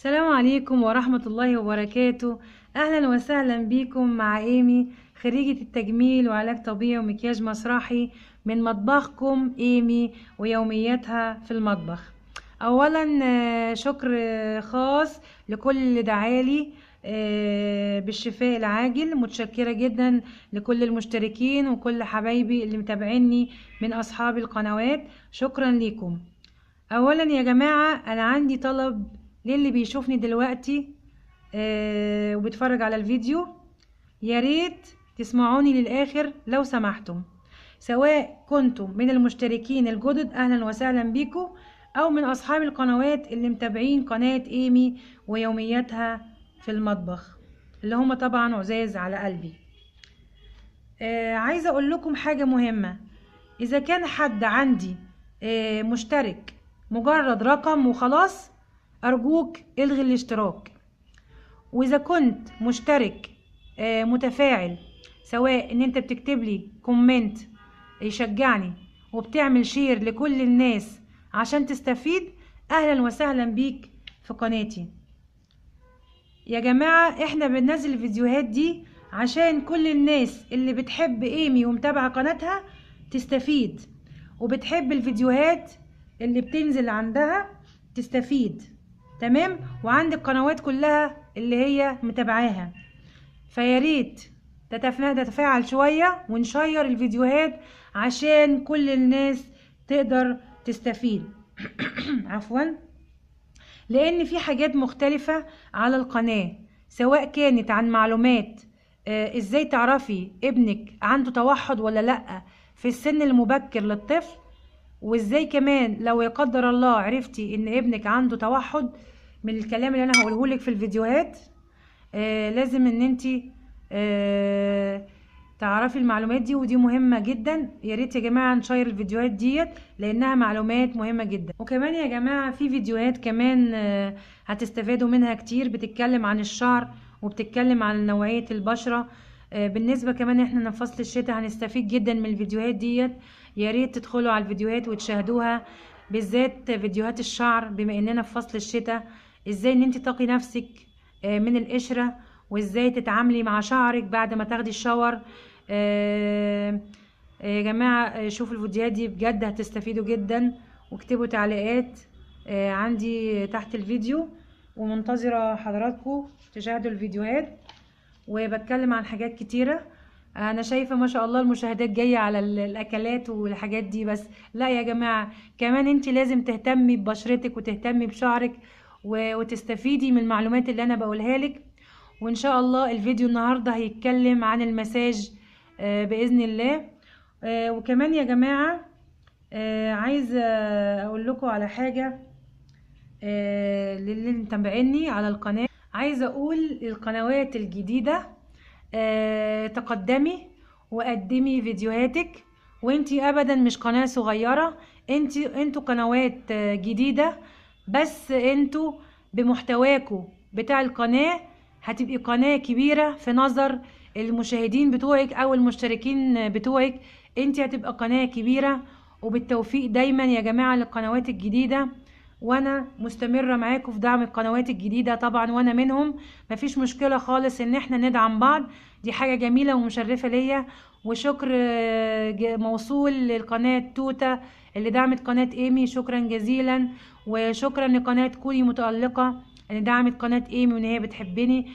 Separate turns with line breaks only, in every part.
السلام عليكم ورحمة الله وبركاته. أهلا وسهلا بكم مع إيمي، خريجة التجميل وعلاج طبيعي ومكياج مسرحي، من مطبخكم إيمي ويومياتها في المطبخ. أولا شكر خاص لكل اللي دعالي بالشفاء العاجل، متشكرة جدا لكل المشتركين وكل حبايبي اللي متابعيني من أصحاب القنوات، شكرا لكم. أولا يا جماعة أنا عندي طلب للي بيشوفني دلوقتي وبيتفرج على الفيديو، يا ريت تسمعوني للآخر لو سمحتم، سواء كنتم من المشتركين الجدد أهلا وسهلا بيكم، أو من أصحاب القنوات اللي متابعين قناة إيمي ويومياتها في المطبخ، اللي هم طبعا عزاز على قلبي. عايزة أقول لكم حاجة مهمة، إذا كان حد عندي مشترك مجرد رقم وخلاص، أرجوك الغي الاشتراك. وإذا كنت مشترك متفاعل، سواء إن أنت بتكتب لي comment يشجعني وبتعمل share لكل الناس عشان تستفيد، أهلا وسهلا بيك في قناتي. يا جماعة احنا بننزل الفيديوهات دي عشان كل الناس اللي بتحب ايمي ومتابعة قناتها تستفيد، وبتحب الفيديوهات اللي بتنزل عندها تستفيد، تمام؟ وعندك قنوات كلها اللي هي متابعاها، فياريت تتفاعل شوية ونشير الفيديوهات عشان كل الناس تقدر تستفيد. عفوا، لان في حاجات مختلفة على القناة، سواء كانت عن معلومات ازاي تعرفي ابنك عنده توحد ولا لأ في السن المبكر للطفل، وازاي كمان لو يقدر الله عرفتي ان ابنك عنده توحد، من الكلام اللي انا هقولهولك في الفيديوهات لازم ان انتي تعرفي المعلومات دي، ودي مهمة جدا. يا ريت يا جماعة نشير الفيديوهات ديت لانها معلومات مهمة جدا. وكمان يا جماعة في فيديوهات كمان هتستفادوا منها كتير، بتتكلم عن الشعر وبتتكلم عن نوعية البشرة. بالنسبة كمان احنا في فصل الشتاء هنستفيد جدا من الفيديوهات ديت، يا ريت تدخلوا على الفيديوهات وتشاهدوها، بالذات فيديوهات الشعر بما اننا في فصل الشتاء، ازاي ان انت تقي نفسك من القشرة، وازاي تتعاملي مع شعرك بعد ما تاخدي الشاور. يا جماعة شوفوا الفيديوهات دي بجد هتستفيدوا جدا، واكتبوا تعليقات عندي تحت الفيديو، ومنتظرة حضراتكم تشاهدوا الفيديوهات. وبتكلم عن حاجات كتيرة، انا شايفة ما شاء الله المشاهدات جاية على الاكلات والحاجات دي، بس لا يا جماعة كمان انت لازم تهتمي ببشرتك وتهتمي بشعرك وتستفيدي من المعلومات اللي انا بقولها لك. وان شاء الله الفيديو النهاردة هيتكلم عن المساج بإذن الله. وكمان يا جماعة عايزة اقول لكم على حاجة للي متابعيني على القناة، عايزة اقول القنوات الجديدة تقدمي وقدمي فيديوهاتك، وانتي ابدا مش قناة صغيرة، انتوا قنوات جديدة، بس انتوا بمحتواكوا بتاع القناة هتبقي قناة كبيرة في نظر المشاهدين بتوعك او المشتركين بتوعك، انتي هتبقى قناة كبيرة. وبالتوفيق دايما يا جماعة للقنوات الجديدة، وانا مستمرة معاكم في دعم القنوات الجديدة طبعا، وانا منهم، مفيش مشكلة خالص ان احنا ندعم بعض، دي حاجة جميلة ومشرفة ليا. وشكر موصول للقناة توتة اللي دعمت قناة ايمي، شكرا جزيلا. وشكرا لقناة كوني متألقة اللي دعمت قناة ايمي وان هي بتحبني،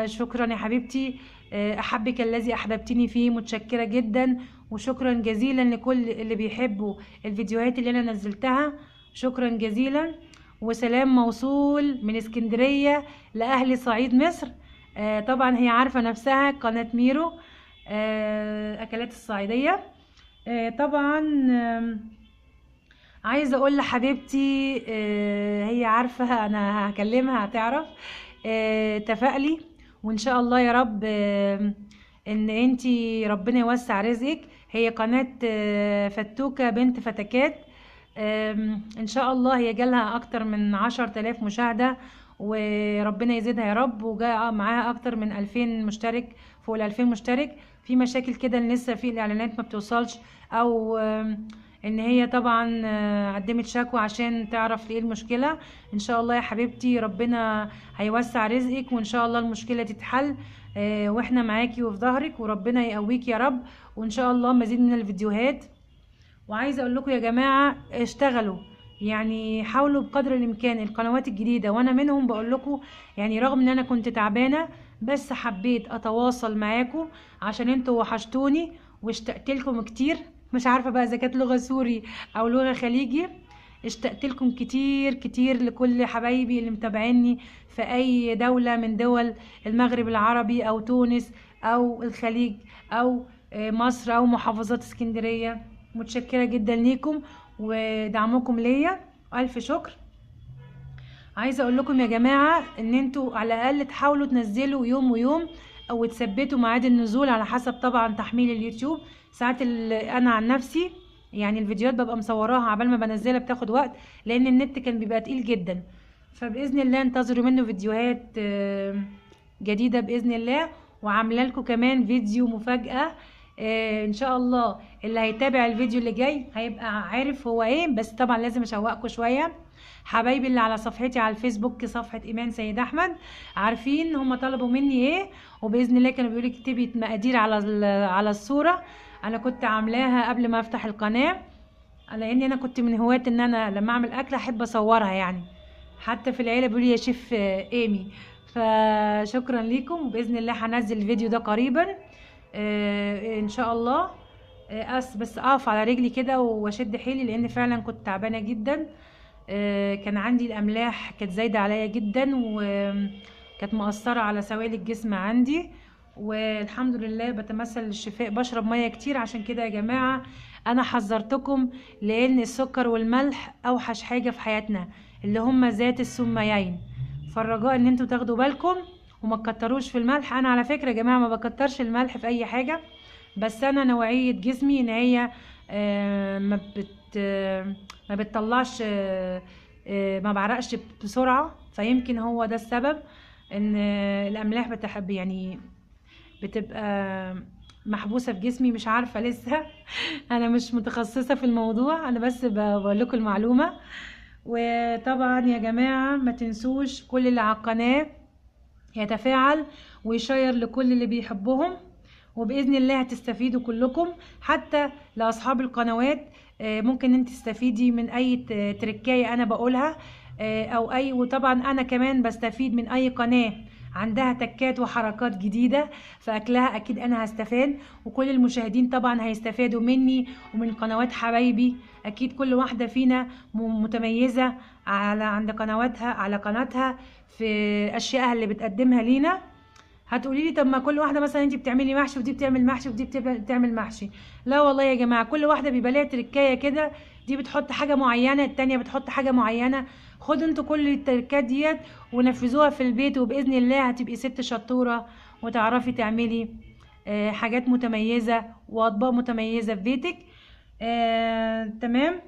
شكرا يا حبيبتي، احبك الذي احببتني فيه، متشكرة جدا. وشكرا جزيلا لكل اللي بيحبوا الفيديوهات اللي انا نزلتها، شكرا جزيلا. وسلام موصول من اسكندرية لأهل صعيد مصر، طبعا هي عارفة نفسها قناة ميرو أكلات الصعيدية. طبعا عايزة أقول لحبيبتي هي عارفة أنا هكلمها هتعرف، تفائلي وإن شاء الله يا رب إن انتي ربنا يوسع رزقك. هي قناة فتوكة بنت فتكات، ان شاء الله هي جالها اكتر من 10,000 مشاهدة، وربنا يزيدها يا رب، وجاء معاها اكتر من 2000 مشترك، فوق ال 2000 مشترك. في مشاكل كده ان لسه في الاعلانات ما بتوصلش، او ان هي طبعا قدمت شكوى عشان تعرف ايه المشكلة. ان شاء الله يا حبيبتي ربنا هيوسع رزقك، وان شاء الله المشكلة تتحل، واحنا معاكي وفي ظهرك، وربنا يقويك يا رب، وان شاء الله مزيد من الفيديوهات. وعايزه اقول لكم يا جماعة اشتغلوا، يعني حاولوا بقدر الامكان القنوات الجديدة، وانا منهم بقول لكم، يعني رغم ان انا كنت تعبانة بس حبيت اتواصل معاكم عشان انتوا وحشتوني واشتقت لكم كتير. مش عارفه بقى اذا كانت لغة سوري او لغة خليجي، اشتقت لكم كتير كتير، لكل حبايبي اللي متابعيني في اي دولة من دول المغرب العربي او تونس او الخليج او مصر او محافظات اسكندرية. متشكره جدا ليكم ودعمكم ليا، الف شكر. عايزه اقول لكم يا جماعة ان انتوا على الاقل تحاولوا تنزلوا يوم ويوم، او تثبتوا ميعاد النزول على حسب طبعا تحميل اليوتيوب. ساعات انا عن نفسي يعني الفيديوهات ببقى مصوراها عبال ما بنزلها بتاخد وقت، لان النت كان بيبقى تقيل جدا. فباذن الله انتظروا منه فيديوهات جديدة باذن الله، وعامله لكم كمان فيديو مفاجاة ان شاء الله. اللي هيتابع الفيديو اللي جاي هيبقى عارف هو ايه، بس طبعا لازم اشوقكم شوية. حبايبي اللي على صفحتي على الفيسبوك صفحة ايمان سيد احمد عارفين هم طلبوا مني ايه، وباذن الله كانوا بيقولوا لي اكتبي مقادير على الصورة. انا كنت عاملاها قبل ما افتح القناة، لان انا كنت من هواة ان انا لما اعمل اكله احب اصورها، يعني حتى في العيلة بيقولوا لي يا شيف ايمي. فشكرا ليكم، وباذن الله هنزل الفيديو ده قريبا ان شاء الله. بس اقف على رجلي كده واشد حيلي، لان فعلا كنت تعبانة جدا. كان عندي الاملاح كانت زايدة عليا جدا، وكانت مأثره على سوائل الجسم عندي، والحمد لله بتمثل الشفاء. بشرب مية كتير، عشان كده يا جماعة انا حذرتكم، لان السكر والملح اوحش حاجة في حياتنا، اللي هما ذات السميين. فالرجاء ان انتوا تاخدوا بالكم وما تكتروش في الملح. انا على فكرة يا جماعة ما بكترش الملح في اي حاجة، بس انا نوعية جسمي ان هي ما بتطلعش، ما بعرقش بسرعة، فيمكن هو ده السبب ان الاملاح بتحب يعني بتبقى محبوسة في جسمي. مش عارفه لسه، انا مش متخصصة في الموضوع، انا بس بقول لكم المعلومة. وطبعا يا جماعة ما تنسوش كل اللي على القناة يتفاعل ويشير لكل اللي بيحبهم، وباذن الله هتستفيدوا كلكم، حتى لاصحاب القنوات ممكن انت تستفيدي من اي تركايه انا بقولها، او اي، وطبعا انا كمان بستفيد من اي قناة عندها تكات وحركات جديدة في اكلها، اكيد انا هستفاد، وكل المشاهدين طبعا هيستفادوا مني ومن قنوات حبايبي. اكيد كل واحدة فينا متميزة على عند قنواتها، على قناتها في اشيائها اللي بتقدمها لينا. هتقولي لي طب ما كل واحدة مثلا انت بتعملي محشي ودي بتعمل محشي ودي بتعمل محشي. لا والله يا جماعة، كل واحدة بيبقى ليها تركايه كده، دي بتحط حاجة معينة، التانية بتحط حاجة معينة. خدوا انتوا كل التركات ديت ونفذوها في البيت، وباذن الله هتبقي ست شطوره وتعرفي تعملي حاجات متميزة واطباق متميزة في بيتك. تمام.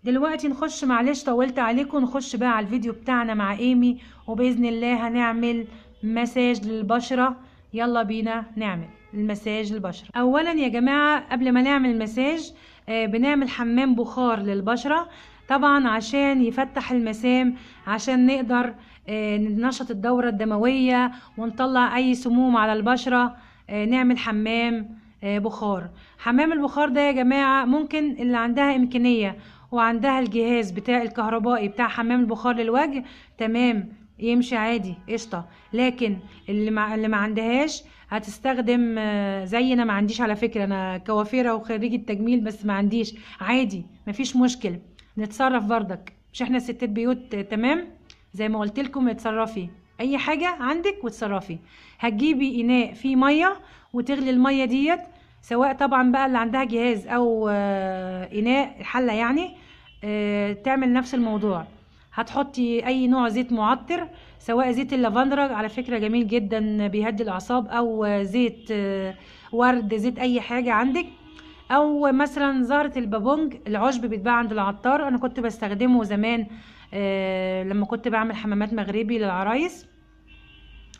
دلوقتي نخش، معلش طولت عليكم، نخش بقى على الفيديو بتاعنا مع ايمي، وباذن الله هنعمل مساج للبشرة. يلا بينا نعمل المساج للبشرة. اولا يا جماعة قبل ما نعمل مساج بنعمل حمام بخار للبشرة، طبعا عشان يفتح المسام، عشان نقدر ننشط الدورة الدموية ونطلع اي سموم على البشرة. نعمل حمام بخار. حمام البخار ده يا جماعة ممكن اللي عندها امكانية وعندها الجهاز بتاع الكهربائي بتاع حمام البخار للوجه، تمام، يمشي عادي قشطه. لكن اللي ما عندهاش هتستخدم زي انا ما عنديش على فكرة، انا كوافيره وخريجه تجميل بس ما عنديش، عادي مفيش مشكل، نتصرف بردك، مش احنا ستات بيوت، تمام؟ زي ما قلت لكم اتصرفي اي حاجة عندك وتصرفي. هتجيبي اناء فيه مية وتغلي المية ديت، سواء طبعا بقى اللي عندها جهاز او اناء حله يعني، تعمل نفس الموضوع. هتحطي اي نوع زيت معطر، سواء زيت اللافندرا على فكرة جميل جدا بيهدي الاعصاب، او زيت ورد، زيت اي حاجة عندك، او مثلا زهره البابونج، العشب بيتباع عند العطار، انا كنت بستخدمه زمان لما كنت بعمل حمامات مغربي للعرايس.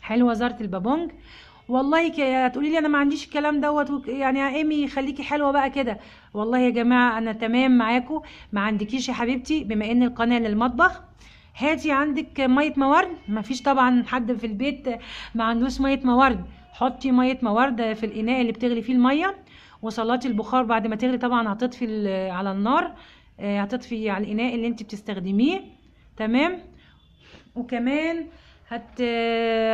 حلوة زهره البابونج. والله هتقولي لي انا ما عنديش الكلام دوت، يعني يا ايمي خليكي حلوة بقى كده. والله يا جماعة انا تمام معاكم. ما عندكيش يا حبيبتي، بما ان القناة للمطبخ، هاتي عندك مية موارد. ما فيش طبعا حد في البيت ما عندوش مية موارد. حطي مية موارد في الاناء اللي بتغلي فيه المية، وصلاتي البخار بعد ما تغلي طبعا هتطفي على النار، هتطفي على الاناء اللي انت بتستخدميه. تمام. وكمان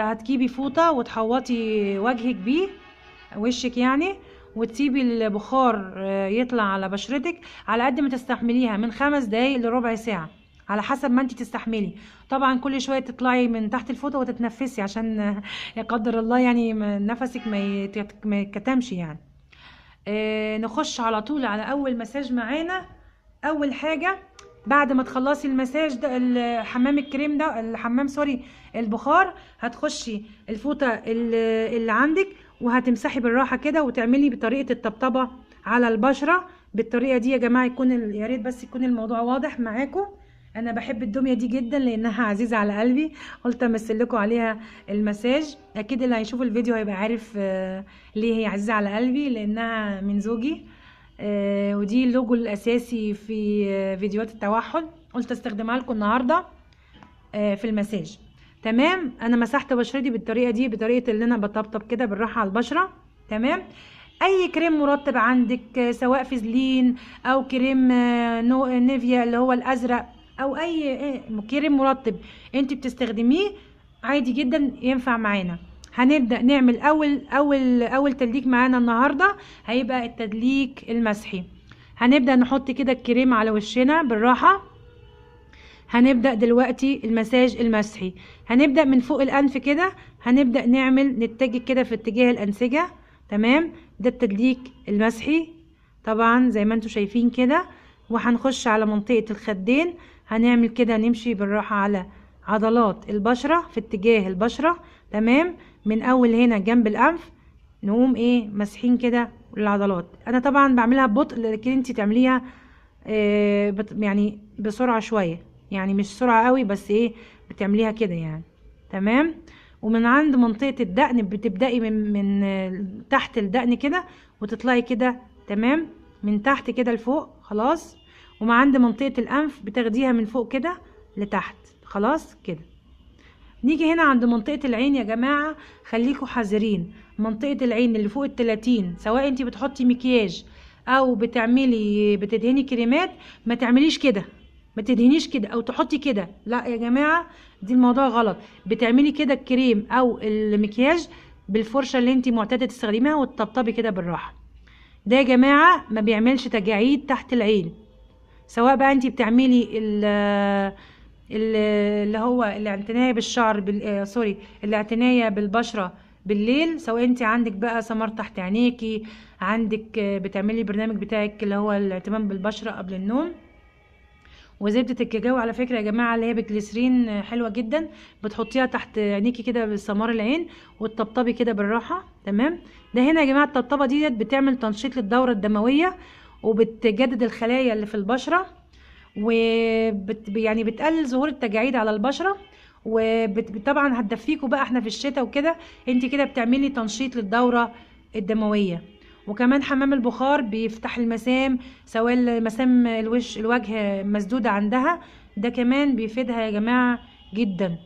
هتجيبي فوطه وتحوطي وجهك بيه، وشك يعني، وتسيبي البخار يطلع على بشرتك على قد ما تستحمليها، من 5 دقايق لربع ساعة على حسب ما انت تستحملي. طبعا كل شوية تطلعي من تحت الفوطه وتتنفسي عشان لا قدر الله يعني نفسك ما يتكتمش يعني. نخش على طول على اول مساج معانا. اول حاجة بعد ما تخلصي المساج ده، الحمام الكريم ده، الحمام sorry البخار، هتخشي الفوطه اللي عندك وهتمسحي بالراحة كده، وتعملي بطريقة الطبطبه على البشرة بالطريقة دي يا جماعة. يكون يا ريت بس يكون الموضوع واضح معاكم. انا بحب الدمية دي جدا لانها عزيزه على قلبي، قلت امثل لكم عليها المساج. اكيد اللي هيشوف الفيديو هيبقى عارف ليه هي عزيزه على قلبي، لانها من زوجي، ودي اللوجو الاساسي في فيديوهات التوحد، قلت استخدمها لكم النهارده في المساج. تمام. انا مسحت بشرتي بالطريقة دي، بطريقة اللي انا بطبطب كده بالراحة على البشرة. تمام. اي كريم مرطب عندك، سواء فازلين او كريم نيفيا اللي هو الازرق، او اي كريم مرطب انت بتستخدميه عادي جدا ينفع معانا. هنبدا نعمل اول اول اول تدليك معانا النهارده، هيبقى التدليك المسحي. هنبدا نحط كده الكريم على وشنا بالراحة. هنبدا دلوقتي المساج المسحي. هنبدا من فوق الانف كده، هنبدا نعمل نتجه كده في اتجاه الانسجة. تمام. ده التدليك المسحي طبعا زي ما انتم شايفين كده. وهنخش على منطقة الخدين، هنعمل كده نمشي بالراحة على عضلات البشرة في اتجاه البشرة. تمام. من اول هنا جنب الانف نقوم ايه مسحين كده العضلات. انا طبعا بعملها ببطء، لكن انتي تعمليها يعني بسرعة شوية، يعني مش سرعة قوي، بس ايه بتعمليها كده يعني. تمام. ومن عند منطقة الدقن بتبدأي من تحت الدقن كده وتطلعي كده. تمام. من تحت كده لفوق خلاص. ومع عند منطقة الأنف بتاخديها من فوق كده لتحت خلاص كده. نيجي هنا عند منطقة العين يا جماعة، خليكوا حذرين. منطقة العين اللي فوق 30، سواء انتي بتحطي مكياج او بتعملي بتدهني كريمات، ما تعمليش كده، ما تدهنيش كده او تحطي كده، لا يا جماعة دي الموضوع غلط. بتعملي كده الكريم او المكياج بالفرشة اللي انتي معتادة تستخدميها وتطبطبي كده بالراحة. ده يا جماعة ما بيعملش تجاعيد تحت العين، سواء بقى انتي بتعملي اللي هو الاعتناية بالشعر سوري الاعتناية بالبشرة بالليل، سواء انتي عندك بقى سمار تحت عينيكي، عندك بتعملي البرنامج بتاعك اللي هو الاهتمام بالبشرة قبل النوم. وزبدة الكاكاو على فكرة يا جماعة اللي هي بالجليسرين حلوة جدا، بتحطيها تحت عينيكي كده بسمار العين وتطبطبي كده بالراحة. تمام. ده هنا يا جماعة الطبطبة ديت بتعمل تنشيط للدورة الدموية وبتجدد الخلايا اللي في البشرة، يعني بتقلل ظهور التجاعيد على البشرة، وطبعا هتدفيكوا بقى احنا في الشتاء وكده، انت كده بتعملي تنشيط للدورة الدموية. وكمان حمام البخار بيفتح المسام، سواء المسام الوش الوجه مسدودة عندها، ده كمان بيفيدها يا جماعة جدا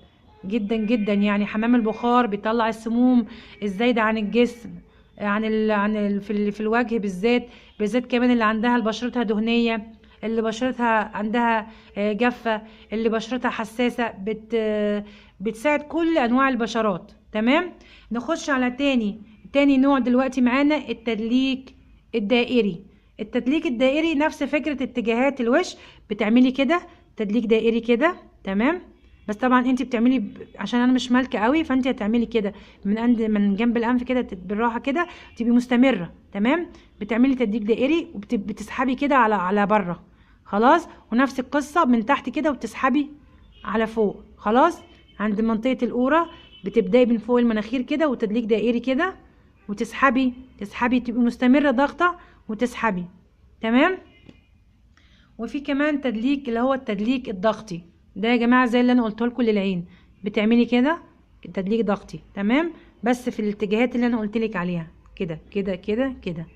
جدا جدا. يعني حمام البخار بيطلع السموم الزايدة عن الجسم، عن ال عن ال في الوجه بالذات، بالذات كمان اللي عندها بشرتها دهنية، اللي بشرتها عندها جافة، اللي بشرتها حساسة، بتساعد كل انواع البشرات. تمام. نخش على تاني نوع دلوقتي معانا، التدليك الدائري. التدليك الدائري نفس فكرة اتجاهات الوش، بتعملي كده تدليك دائري كده. تمام. بس طبعا انت بتعملي عشان انا مش مالكه قوي، فانت هتعملي كده من عند من جنب الانف كده بالراحة كده، تبقي مستمرة. تمام. بتعملي تدليك دائري وبتسحبي كده على بره خلاص. ونفس القصة من تحت كده وبتسحبي على فوق خلاص. عند منطقة القوره بتبداي من فوق المناخير كده وتدليك دائري كده، وتسحبي تسحبي، تبقي مستمرة ضاغطة وتسحبي. تمام. وفي كمان تدليك اللي هو التدليك الضغطي ده يا جماعة، زي اللي انا قلت لكم للعين، بتعملي كده تدليك ضغطي. تمام. بس في الاتجاهات اللي انا قلتلك عليها كده كده كده كده.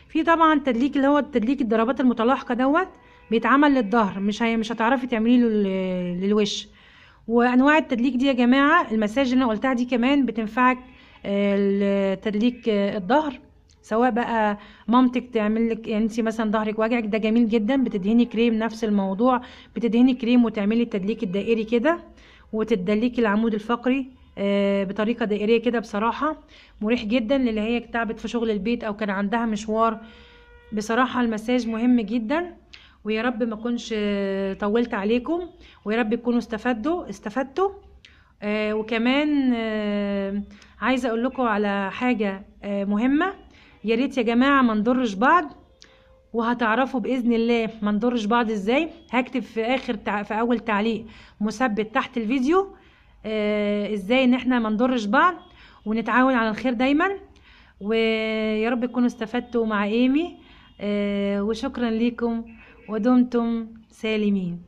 في طبعا تدليك اللي هو التدليك الضربات المتلاحقه دوت، بيتعمل للظهر، مش هتعرفي تعمليه للوش. وانواع التدليك دي يا جماعة، المساج اللي انا قلتها دي كمان بتنفعك لتدليك الظهر، سواء بقى مامتك تعمل لك، يعني انت مثلا ظهرك وجعك، ده جميل جدا، بتدهني كريم، نفس الموضوع، بتدهني كريم وتعملي التدليك الدائري كده، وتدليكي العمود الفقري بطريقة دائريه كده. بصراحة مريح جدا للي هي تعبت في شغل البيت او كان عندها مشوار. بصراحة المساج مهم جدا. ويا رب ما اكونش طولت عليكم، ويا رب تكونوا استفدتوا. وكمان عايزه اقول لكم على حاجة مهمة، يا ريت يا جماعة ما نضرش بعض، وهتعرفوا باذن الله ما نضرش بعض ازاي. هكتب في اخر في اول تعليق مثبت تحت الفيديو ازاي ان احنا ما نضرش بعض ونتعاون على الخير دايما. ويا رب تكونوا استفدتوا مع ايمي، وشكرا لكم ودمتم سالمين.